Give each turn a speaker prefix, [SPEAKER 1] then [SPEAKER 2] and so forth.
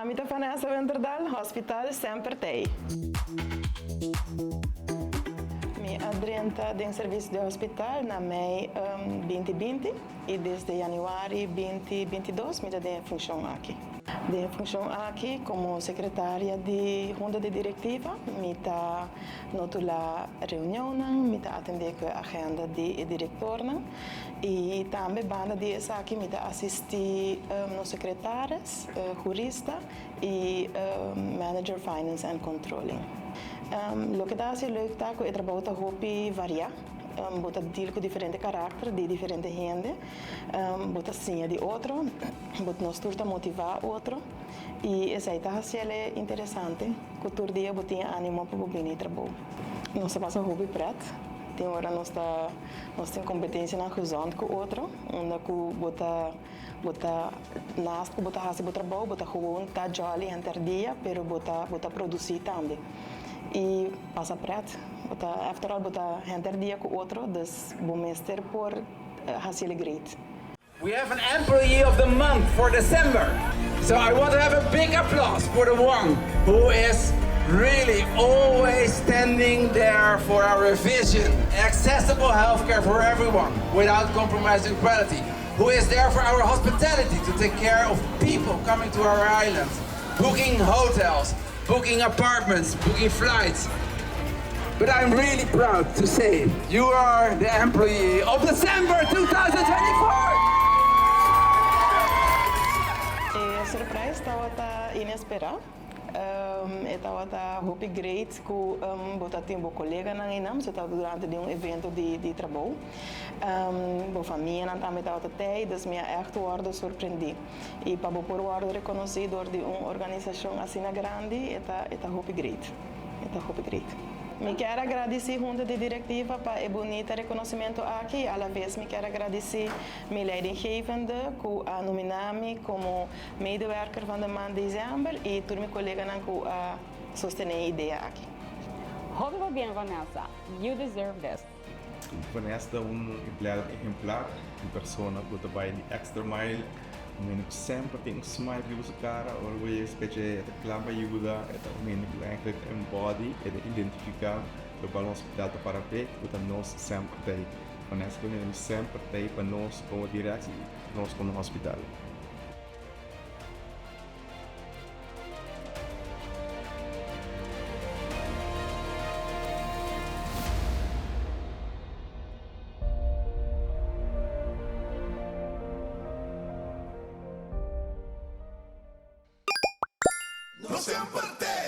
[SPEAKER 1] Ami ta Vanessa Winterdal, Hospital semper t'ei. Mi a drenta den servicio di hospital na mei 2020 y desde januari 2022 mi ta den e funcion aki. Den e funcion aki como secretaria di Hunta di Directiva mi ta notula reunionnan, mi ta atende cu e agenda di e directornan y tambe banda di esaki mi ta asisti nos secretaris, hurista y manager finance and controlling. Loke ta haci leuk ta cu e trabou ta hopi varia, bo ta deal cu diferente karakter di diferente hende, bo ta siña di otro, bo nos tur ta motiva otro y esey ta haciele interesante cu tur dia bo tin animo pa bo bini trabou. Nos ta pasa hopi pret, tin ora nos ta nos tin competencianan gezond cu otro unda cu bo ta Bo ta naast ku bo ta hasi bo trabou, bo ta gewoon ta jolly henter dia, pero bo ta bo ta produsí tambe. I pasa pret. Bo ta after all bo ta henter dia ku otro, dus bo mester por hasiel great.
[SPEAKER 2] We have an employee of the month for December, so I want to have a big applause for the one who is really always standing there for our vision, accessible healthcare for everyone without compromising quality. Who is there for our hospitality to take care of people coming to our island, booking hotels, booking apartments, booking flights. But I'm really proud to say you are the employee of December 2024!
[SPEAKER 1] E surprise tabata inespera. E tabata hopi great ku bo ta tin bo koleganan einan, so tabata durante di un evento di trabou. Bo famianan tambe tabata tei, dus mi a ègt wòrdu sorprendí. I pa bo por wòrdu rekonosí dor di un organisashon asina grandi, e ta e ta hopi great. E ta hopi great. Mi kier a gradisí hunta di direktiva pa e bunita rekonosimentu aki i alaves mi kier a gradisí mi leidinggevende ku a nominá mi komo Medewerker van de maand december y tur mi coleganan cu a sostene e idea aki.
[SPEAKER 3] Hopi pabien Vanessa, you deserve this.
[SPEAKER 4] Vanessa ta un empleado ehemplar, un persona cu ta bay di extra mile, un hende cu semper tin un smile riba su cara, ora bo yega specie e ta cla pa yuda, e ta un hende cu eigenlijk embody, e ta identifica locual un hospital ta para p'e, cu ta nos semper t'ey. Vanessa ta un hende cu semper t'ey pa nos como directie y nos como hospital.
[SPEAKER 5] Nos semper t'e!